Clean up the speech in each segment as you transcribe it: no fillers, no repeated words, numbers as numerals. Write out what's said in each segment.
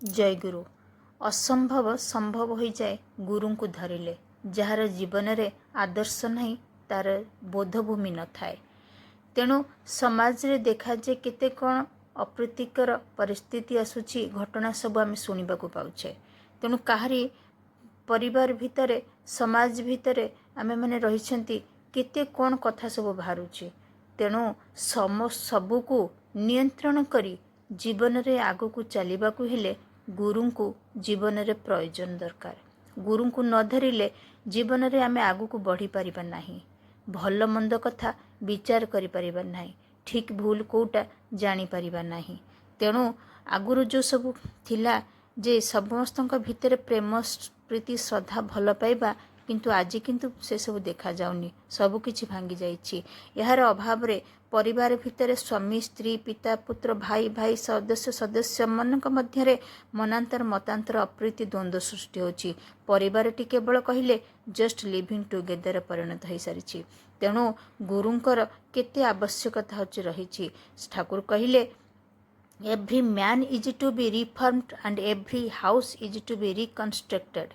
ଜୟଗୁରୁ। ଅସମ୍ଭବ ସମ୍ଭବ ହୋଇଯାଏ ଗୁରୁଙ୍କୁ ଧରିଲେ। ଯାହାର ଜୀବନରେ ଆଦର୍ଶ ନାହିଁ, ତାର ବୋଧଭୂମି ନଥାଏ। ତେଣୁ ସମାଜରେ ଦେଖାଯାଏ କେତେ କ'ଣ ଅପ୍ରୀତିକର ପରିସ୍ଥିତି ଆସୁଛି, ଘଟଣା ସବୁ ଆମେ ଶୁଣିବାକୁ ପାଉଛେ। ତେଣୁ କାହାରି ପରିବାର ଭିତରେ, ସମାଜ ଭିତରେ ଆମେମାନେ ରହିଛନ୍ତି, କେତେ କ'ଣ କଥା ସବୁ ବାହାରୁଛି। ତେଣୁ ସବୁକୁ ନିୟନ୍ତ୍ରଣ କରି ଜୀବନରେ ଆଗକୁ ଚାଲିବାକୁ ହେଲେ ଗୁରୁଙ୍କୁ ଜୀବନରେ ପ୍ରୟୋଜନ ଦରକାର। ଗୁରୁଙ୍କୁ ନ ଧରିଲେ ଜୀବନରେ ଆମେ ଆଗକୁ ବଢ଼ିପାରିବା ନାହିଁ, ଭଲ ମନ୍ଦ କଥା ବିଚାର କରିପାରିବା ନାହିଁ, ଠିକ୍ ଭୁଲ କେଉଁଟା ଜାଣିପାରିବା ନାହିଁ। ତେଣୁ ଆଗରୁ ଯେଉଁ ସବୁ ଥିଲା ଯେ ସମସ୍ତଙ୍କ ଭିତରେ ପ୍ରେମ, ପ୍ରୀତି, ଶ୍ରଦ୍ଧା, ଭଲ ପାଇବା, କିନ୍ତୁ ଆଜି କିନ୍ତୁ ସେସବୁ ଦେଖାଯାଉନି। ସବୁକିଛି ଭାଙ୍ଗି ଯାଇଛି। ଏହାର ଅଭାବରେ ପରିବାର ଭିତରେ ସ୍ୱାମୀ ସ୍ତ୍ରୀ, ପିତା ପୁତ୍ର, ଭାଇ ଭାଇ, ସଦସ୍ୟ ସଦସ୍ୟମାନଙ୍କ ମଧ୍ୟରେ ମନାନ୍ତର, ମତାନ୍ତର, ଅପ୍ରୀତି, ଦ୍ୱନ୍ଦ୍ୱ ସୃଷ୍ଟି ହେଉଛି। ପରିବାରଟି କେବଳ କହିଲେ ଜଷ୍ଟ ଲିଭିଂ ଟୁଗେଦର ପରିଣତ ହୋଇସାରିଛି। ତେଣୁ ଗୁରୁଙ୍କର କେତେ ଆବଶ୍ୟକତା ହେଉଛି ରହିଛି। ଠାକୁର କହିଲେ, "Every man is to be reformed and every house is to be reconstructed."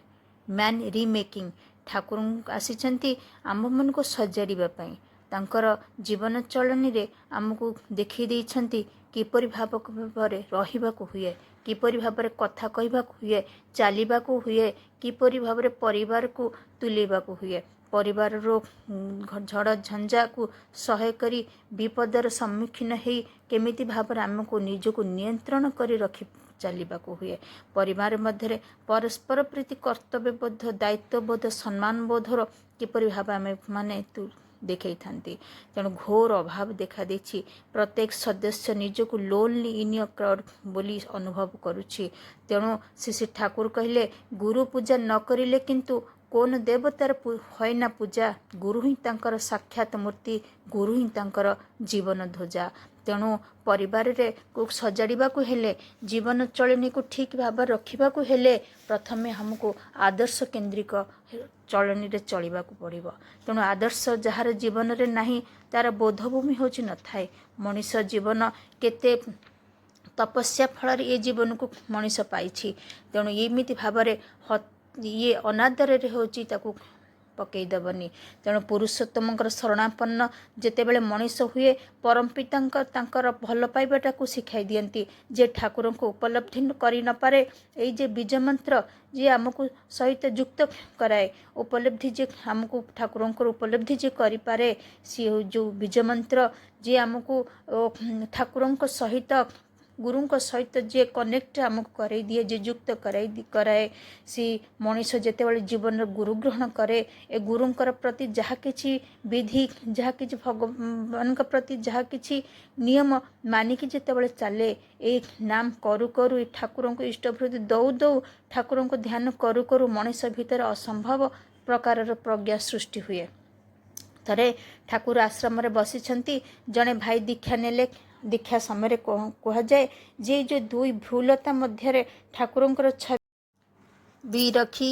Man remaking. ଠାକୁର ଆସିଛନ୍ତି ଆମ୍ଭମାନଙ୍କୁ ସଜାଡ଼ିବା ପାଇଁ। ତାଙ୍କର ଜୀବନ ଚଳନୀରେ ଆମକୁ ଦେଖାଇ ଦେଇଛନ୍ତି କିପରି ଭାବରେ ରହିବାକୁ ହୁଏ, କିପରି ଭାବରେ କଥା କହିବାକୁ ହୁଏ, ଚାଲିବାକୁ ହୁଏ, କିପରି ଭାବରେ ପରିବାରକୁ ତୁଲେଇବାକୁ ହୁଏ। ପରିବାରର ଝଡ଼ ଝଞ୍ଜାକୁ ସହ୍ୟ କରି, ବିପଦର ସମ୍ମୁଖୀନ ହେଇ କେମିତି ଭାବରେ ଆମକୁ ନିଜକୁ ନିୟନ୍ତ୍ରଣ କରି ରଖି ଚାଲିବାକୁ ହୁଏ। ପରିବାର ମଧ୍ୟରେ ପରସ୍ପର ପ୍ରୀତି, କର୍ତ୍ତବ୍ୟବୋଧ, ଦାୟିତ୍ୱବୋଧ, ସମ୍ମାନବୋଧର କିପରି ଭାବେ ଆମେ ମାନେ ଦେଖେଇଥାନ୍ତି। ତେଣୁ ଘୋର ଅଭାବ ଦେଖାଦେଇଛି। ପ୍ରତ୍ୟେକ ସଦସ୍ୟ ନିଜକୁ ଲୋନଲି ଇନ୍ ଅ କ୍ରାଉଡ଼ ବୋଲି ଅନୁଭବ କରୁଛି। ତେଣୁ ଶ୍ରୀ ଶ୍ରୀ ଠାକୁର କହିଲେ, ଗୁରୁ ପୂଜା ନ କରିଲେ କିନ୍ତୁ କୋନ ଦେବତାର হয় ନା ପୂଜା। ଗୁରୁ ହିଁ ତାଙ୍କର ସାକ୍ଷାତ ମୂର୍ତ୍ତି, ଗୁରୁ ହିଁ ତାଙ୍କର ଜୀବନ ଧ୍ୱଜା। ତେଣୁ ପରିବାରରେ ସଜାଡ଼ିବାକୁ ହେଲେ, ଜୀବନ ଚଳନୀକୁ ଠିକ୍ ଭାବରେ ରଖିବାକୁ ହେଲେ, ପ୍ରଥମେ ଆମକୁ ଆଦର୍ଶ କେନ୍ଦ୍ରିକ ଚଳନୀରେ ଚଳିବାକୁ ପଡ଼ିବ। ତେଣୁ ଆଦର୍ଶ ଯାହାର ଜୀବନରେ ନାହିଁ, ତାର ବୋଧଭୂମି ହେଉଛି ନଥାଏ। ମଣିଷ ଜୀବନ କେତେ ତପସ୍ୟା ଫଳରେ ଏ ଜୀବନକୁ ମଣିଷ ପାଇଛି। ତେଣୁ ଏମିତି ଭାବରେ ଇଏ ଅନାଦରରେ ହେଉଛି ତାକୁ ପକେଇଦେବନି। ତେଣୁ ପୁରୁଷୋତ୍ତମଙ୍କର ଶରଣାପନ୍ନ ଯେତେବେଳେ ମଣିଷ ହୁଏ, ପରମପିତାଙ୍କ ତାଙ୍କର ଭଲ ପାଇବାଟାକୁ ଶିଖାଇ ଦିଅନ୍ତି। ଯେ ଠାକୁରଙ୍କୁ ଉପଲବ୍ଧି କରି ନପାରେ, ଏଇ ଯେ ବୀଜ ମନ୍ତ୍ର ଯିଏ ଆମକୁ ସହିତ ଯୁକ୍ତ କରାଏ, ଉପଲବ୍ଧି ଯେ ଆମକୁ ଠାକୁରଙ୍କର ଉପଲବ୍ଧି ଯିଏ କରିପାରେ, ସିଏ ଯେଉଁ ବୀଜ ମନ୍ତ୍ର ଯିଏ ଆମକୁ ଠାକୁରଙ୍କ ସହିତ, ଗୁରୁଙ୍କ ସହିତ ଯିଏ କନେକ୍ଟ ଆମକୁ କରାଇ ଦିଏ, ଯିଏ ଯୁକ୍ତ କରାଏ, ସେ ମଣିଷ ଯେତେବେଳେ ଜୀବନରେ ଗୁରୁ ଗ୍ରହଣ କରେ, ଏ ଗୁରୁଙ୍କର ପ୍ରତି ଯାହା କିଛି ବିଧି, ଯାହା କିଛି ଭଗବାନଙ୍କ ପ୍ରତି ଯାହା କିଛି ନିୟମ ମାନିକି ଯେତେବେଳେ ଚାଲେ, ଏଇ ନାମ କରୁ କରୁ, ଏ ଠାକୁରଙ୍କୁ ଇଷ୍ଟବୃତ୍ତି ଦଉ ଦଉ, ଠାକୁରଙ୍କୁ ଧ୍ୟାନ କରୁ କରୁ ମଣିଷ ଭିତରେ ଅସମ୍ଭବ ପ୍ରକାରର ପ୍ରଜ୍ଞା ସୃଷ୍ଟି ହୁଏ। ଥରେ ଠାକୁର ଆଶ୍ରମରେ ବସିଛନ୍ତି। ଜଣେ ଭାଇ ଦୀକ୍ଷା ନେଲେ। ଦୀକ୍ଷା ସମୟରେ କୁହାଯାଏ ଯେ ଯେଉଁ ଦୁଇ ଭ୍ରୁଲତା ମଧ୍ୟରେ ଠାକୁରଙ୍କର ଛବି ରଖି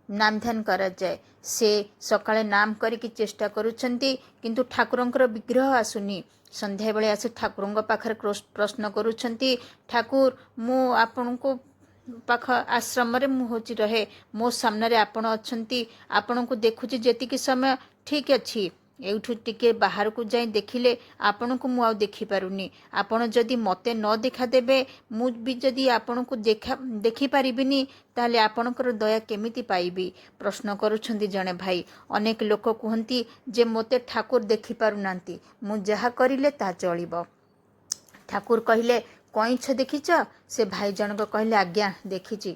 ନାମ ଧ୍ୟାନ କରାଯାଏ। ସେ ସକାଳେ ନାମ କରିକି ଚେଷ୍ଟା କରୁଛନ୍ତି, କିନ୍ତୁ ଠାକୁରଙ୍କର ବିଗ୍ରହ ଆସୁନି। ସନ୍ଧ୍ୟାବେଳେ ଆସି ଠାକୁରଙ୍କ ପାଖରେ ପ୍ରଶ୍ନ କରୁଛନ୍ତି, "ଠାକୁର, ମୁଁ ଆପଣଙ୍କୁ ପାଖ ଆଶ୍ରମରେ ମୁଁ ହେଉଛି ରହେ। ମୋ ସାମ୍ନାରେ ଆପଣ ଅଛନ୍ତି। ଆପଣଙ୍କୁ ଦେଖୁଛି ଯେତିକି ସମୟ ଠିକ୍ ଅଛି। ଏଇଠୁ ଟିକେ ବାହାରକୁ ଯାଇ ଦେଖିଲେ ଆପଣଙ୍କୁ ମୁଁ ଆଉ ଦେଖିପାରୁନି। ଆପଣ ଯଦି ମୋତେ ନ ଦେଖାଦେବେ, ମୁଁ ବି ଯଦି ଆପଣଙ୍କୁ ଦେଖିପାରିବିନି, ତାହେଲେ ଆପଣଙ୍କର ଦୟା କେମିତି ପାଇବି?" ପ୍ରଶ୍ନ କରୁଛନ୍ତି ଜଣେ ଭାଇ। ଅନେକ ଲୋକ କୁହନ୍ତି ଯେ ମୋତେ ଠାକୁର ଦେଖିପାରୁନାହାନ୍ତି, ମୁଁ ଯାହା କରିଲେ ତାହା ଚଳିବ। ଠାକୁର କହିଲେ, "କଇଁଛ ଦେଖିଛ?" ସେ ଭାଇ ଜଣକ କହିଲେ, "ଆଜ୍ଞା, ଦେଖିଛି।"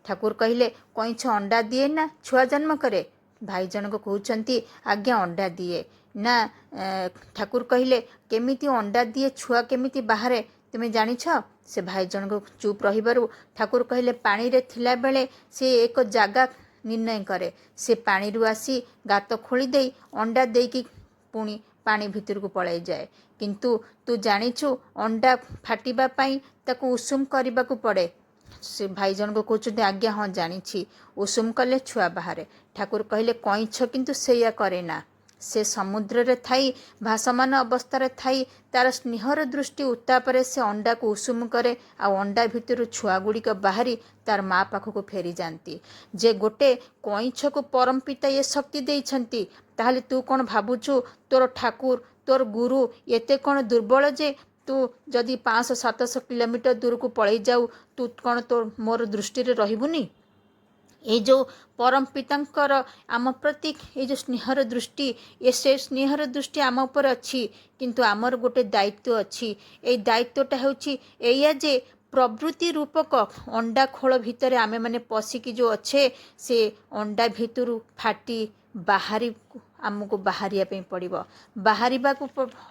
ଠାକୁର କହିଲେ, "କଇଁଛ ଅଣ୍ଡା ଦିଏ ନା ଛୁଆ ଜନ୍ମ କରେ?" ଭାଇ ଜଣକ କହୁଛନ୍ତି, "ଆଜ୍ଞା, ଅଣ୍ଡା ଦିଏ।" ନା, ଠାକୁର କହିଲେ, "କେମିତି ଅଣ୍ଡା ଦିଏ, ଛୁଆ କେମିତି ବାହାରେ, ତୁମେ ଜାଣିଛ?" ସେ ଭାଇ ଜଣକ ଚୁପ୍ ରହିବାରୁ ଠାକୁର କହିଲେ, "ପାଣିରେ ଥିଲାବେଳେ ସେ ଏକ ଜାଗା ନିର୍ଣ୍ଣୟ କରେ। ସେ ପାଣିରୁ ଆସି ଗାତ ଖୋଳି ଦେଇ ଅଣ୍ଡା ଦେଇକି ପୁଣି ପାଣି ଭିତରକୁ ପଳାଇଯାଏ। କିନ୍ତୁ ତୁ ଜାଣିଛୁ, ଅଣ୍ଡା ଫାଟିବା ପାଇଁ ତାକୁ ଉଷୁମ କରିବାକୁ ପଡ଼େ?" ସେ ଭାଇ ଜଣକ କହୁଛନ୍ତି, "ଆଜ୍ଞା ହଁ, ଜାଣିଛି। ଉଷୁମ କଲେ ଛୁଆ ବାହାରେ।" ଠାକୁର କହିଲେ, "କଇଁଛ କିନ୍ତୁ ସେଇଆ କରେ ନା।" ସେ ସମୁଦ୍ରରେ ଥାଇ, ଭାସମାନ ଅବସ୍ଥାରେ ଥାଇ, ତାର ସ୍ନେହର ଦୃଷ୍ଟି ଉତ୍ତାପରେ ସେ ଅଣ୍ଡାକୁ ଉଷୁମ କରେ, ଆଉ ଅଣ୍ଡା ଭିତରୁ ଛୁଆଗୁଡ଼ିକ ବାହାରି ତାର ମା ପାଖକୁ ଫେରିଯାଆନ୍ତି। ଯେ ଗୋଟେ କଇଁଛକୁ ପରମ ପିତା ଏ ଶକ୍ତି ଦେଇଛନ୍ତି, ତାହେଲେ ତୁ କ'ଣ ଭାବୁଛୁ ତୋର ଠାକୁର, ତୋର ଗୁରୁ ଏତେ କ'ଣ ଦୁର୍ବଳ ଯେ ତୁ ଯଦି 500-700 କିଲୋମିଟର ଦୂରକୁ ପଳେଇ ଯାଉ, ତୁ କ'ଣ ତୋ ମୋର ଦୃଷ୍ଟିରେ ରହିବୁନି? ଏଇ ଯେଉଁ ପରମ ପିତାଙ୍କର ଆମ ପ୍ରତି ଏଇ ଯେଉଁ ସ୍ନେହର ଦୃଷ୍ଟି, ଏ ସେ ସ୍ନେହର ଦୃଷ୍ଟି ଆମ ଉପରେ ଅଛି, କିନ୍ତୁ ଆମର ଗୋଟେ ଦାୟିତ୍ୱ ଅଛି। ଏଇ ଦାୟିତ୍ୱଟା ହେଉଛି ଏଇଆ ଯେ ପ୍ରବୃତ୍ତି ରୂପକ ଅଣ୍ଡା ଖୋଳ ଭିତରେ ଆମେମାନେ ପଶିକି ଯେଉଁ ଅଛେ, ସେ ଅଣ୍ଡା ଭିତରୁ ଫାଟି ବାହାରି ଆମକୁ ବାହାରିବା ପାଇଁ ପଡ଼ିବ। ବାହାରିବାକୁ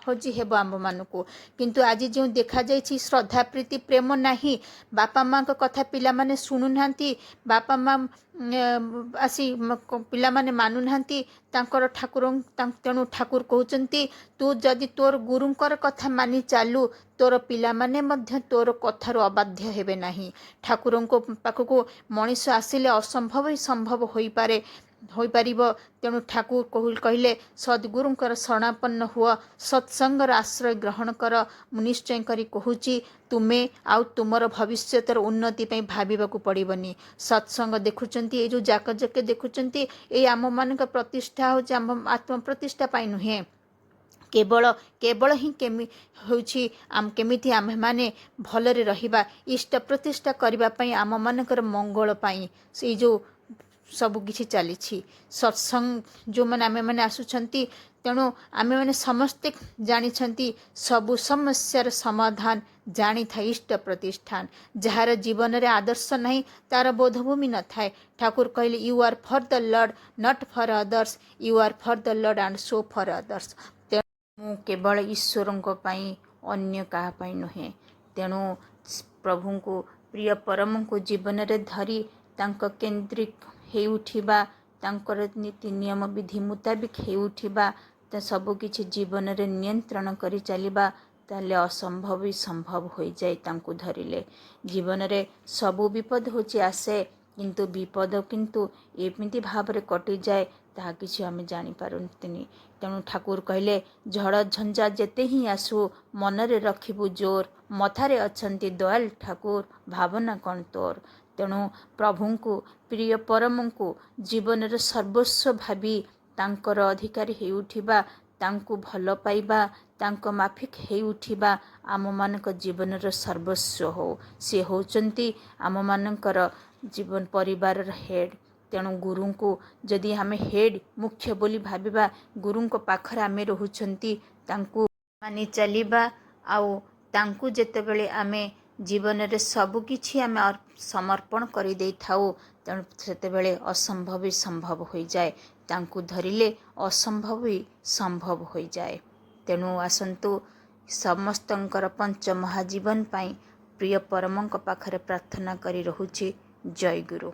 ହେଉଛି ହେବ ଆମ୍ଭମାନଙ୍କୁ। କିନ୍ତୁ ଆଜି ଯେଉଁ ଦେଖାଯାଇଛି, ଶ୍ରଦ୍ଧା, ପ୍ରୀତି, ପ୍ରେମ ନାହିଁ। ବାପା ମାଆଙ୍କ କଥା ପିଲାମାନେ ଶୁଣୁନାହାନ୍ତି। ବାପା ମା ଆସି ପିଲାମାନେ ମାନୁନାହାନ୍ତି ତାଙ୍କର ଠାକୁର। ତେଣୁ ଠାକୁର କହୁଛନ୍ତି, ତୁ ଯଦି ତୋର ଗୁରୁଙ୍କର କଥା ମାନି ଚାଲୁ, ତୋର ପିଲାମାନେ ମଧ୍ୟ ତୋର କଥାରୁ ଅବାଧ୍ୟ ହେବେ ନାହିଁ। ଠାକୁରଙ୍କ ପାଖକୁ ମଣିଷ ଆସିଲେ ଅସମ୍ଭବ ହିଁ ସମ୍ଭବ ହୋଇପାରେ, ହୋଇପାରିବ। ତେଣୁ ଠାକୁର କହିଲେ, ସଦ୍ଗୁରୁଙ୍କର ଶରଣାପନ୍ନ ହୁଅ, ସତ୍ସଙ୍ଗର ଆଶ୍ରୟ ଗ୍ରହଣ କର। ମୁଁ ନିଶ୍ଚୟ କରି କହୁଛି, ତୁମେ ଆଉ ତୁମର ଭବିଷ୍ୟତର ଉନ୍ନତି ପାଇଁ ଭାବିବାକୁ ପଡ଼ିବନି। ସତ୍ସଙ୍ଗ ଦେଖୁଛନ୍ତି, ଏଇ ଯେଉଁ ଯାକଯଜ୍ଞ ଦେଖୁଛନ୍ତି, ଏଇ ଆମମାନଙ୍କ ପ୍ରତିଷ୍ଠା ହେଉଛି ଆମ ଆତ୍ମପ୍ରତିଷ୍ଠା ପାଇଁ ନୁହେଁ। କେବଳ କେବଳ ହିଁ ହେଉଛି କେମିତି ଆମ୍ଭେମାନେ ଭଲରେ ରହିବା, ଇଷ୍ଟ ପ୍ରତିଷ୍ଠା କରିବା ପାଇଁ, ଆମମାନଙ୍କର ମଙ୍ଗଳ ପାଇଁ ସେଇ ଯେଉଁ ସବୁକିଛି ଚାଲିଛି। ସତ୍ସଙ୍ଗ ଯେଉଁମାନେ ଆମେମାନେ ଆସୁଛନ୍ତି, ତେଣୁ ଆମେମାନେ ସମସ୍ତେ ଜାଣିଛନ୍ତି, ସବୁ ସମସ୍ୟାର ସମାଧାନ ଜାଣିଥାଏ ଇଷ୍ଟ ପ୍ରତିଷ୍ଠାନ। ଯାହାର ଜୀବନରେ ଆଦର୍ଶ ନାହିଁ, ତାର ବୋଧଭୂମି ନଥାଏ। ଠାକୁର କହିଲେ, "You are for the Lord, not for others. You are for the Lord and so for others." ତେଣୁ ମୁଁ କେବଳ ଈଶ୍ୱରଙ୍କ ପାଇଁ, ଅନ୍ୟ କାହା ପାଇଁ ନୁହେଁ। ତେଣୁ ପ୍ରଭୁଙ୍କୁ, ପ୍ରିୟ ପରମଙ୍କୁ ଜୀବନରେ ଧରି ତାଙ୍କ କେନ୍ଦ୍ରିକ ହେଇଉଠିବା, ତାଙ୍କର ନୀତି ନିୟମ ବିଧି ମୁତାବିକ ହେଇଉଠିବା, ତ ସବୁକିଛି ଜୀବନରେ ନିୟନ୍ତ୍ରଣ କରି ଚାଲିବା, ତାହେଲେ ଅସମ୍ଭବ ବି ସମ୍ଭବ ହୋଇଯାଏ ତାଙ୍କୁ ଧରିଲେ। ଜୀବନରେ ସବୁ ବିପଦ ହେଉଛି ଆସେ, କିନ୍ତୁ ବିପଦ କିନ୍ତୁ ଏମିତି ଭାବରେ କଟିଯାଏ, ତାହା କିଛି ଆମେ ଜାଣିପାରନ୍ତିନି। ତେଣୁ ଠାକୁର କହିଲେ, ଝଡ଼ ଝଞ୍ଜା ଯେତେ ହିଁ ଆସୁ, ମନରେ ରଖିବୁ ଜୋର। ମଥାରେ ଅଛନ୍ତି ଦୟାଲ ଠାକୁର, ଭାବନା କ'ଣ ତୋର? ତେଣୁ ପ୍ରଭୁଙ୍କୁ, ପ୍ରିୟ ପରମଙ୍କୁ ଜୀବନର ସର୍ବସ୍ୱ ଭାବି ତାଙ୍କର ଅଧିକାରୀ ହେଇଉଠିବା, ତାଙ୍କୁ ଭଲ ପାଇବା, ତାଙ୍କ ମାଫିକ ହେଇଉଠିବା ଆମମାନଙ୍କ ଜୀବନର ସର୍ବସ୍ୱ ହଉ। ସେ ହେଉଛନ୍ତି ଆମମାନଙ୍କର ଜୀବନ ପରିବାରର ହେଡ଼୍। ତେଣୁ ଗୁରୁଙ୍କୁ ଯଦି ଆମେ ହେଡ଼୍, ମୁଖ୍ୟ ବୋଲି ଭାବିବା, ଗୁରୁଙ୍କ ପାଖରେ ଆମେ ରହୁଛନ୍ତି, ତାଙ୍କୁ ମାନି ଚାଲିବା, ଆଉ ତାଙ୍କୁ ଯେତେବେଳେ ଆମେ ଜୀବନରେ ସବୁକିଛି ଆମେ ସମର୍ପଣ କରିଦେଇଥାଉ, ତେଣୁ ସେତେବେଳେ ଅସମ୍ଭବ ବି ସମ୍ଭବ ହୋଇଯାଏ। ତାଙ୍କୁ ଧରିଲେ ଅସମ୍ଭବ ବି ସମ୍ଭବ ହୋଇଯାଏ। ତେଣୁ ଆସନ୍ତୁ, ସମସ୍ତଙ୍କର ପଞ୍ଚ ମହାଜୀବନ ପାଇଁ ପ୍ରିୟ ପରମଙ୍କ ପାଖରେ ପ୍ରାର୍ଥନା କରି ରହୁଛି। ଜୟ ଗୁରୁ।